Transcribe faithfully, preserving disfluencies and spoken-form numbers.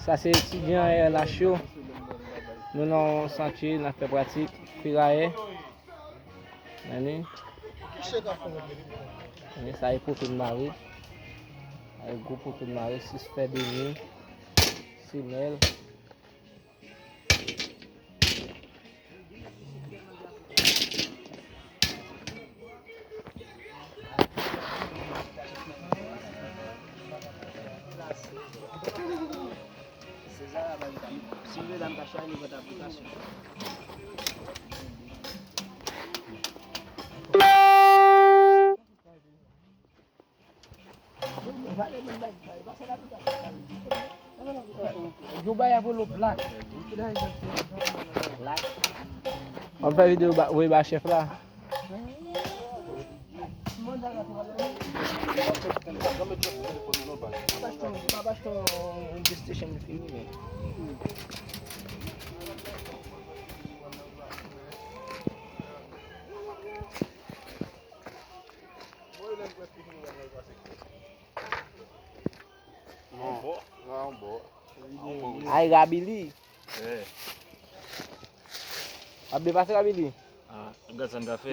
Sa se etidyan R L H yo. Nou nan yon santye, n ap fè pratik ferayè. Tande? Tande, sa e poto n mare. Sa e gwo poto n mare, sis fè de mi, semèl. Yo bay avè lo plat. W ap fè videyo ba, voye ba chèf la. Ay, Rabili. W ap depase, Rabili? Ah, gad sa n ka fè.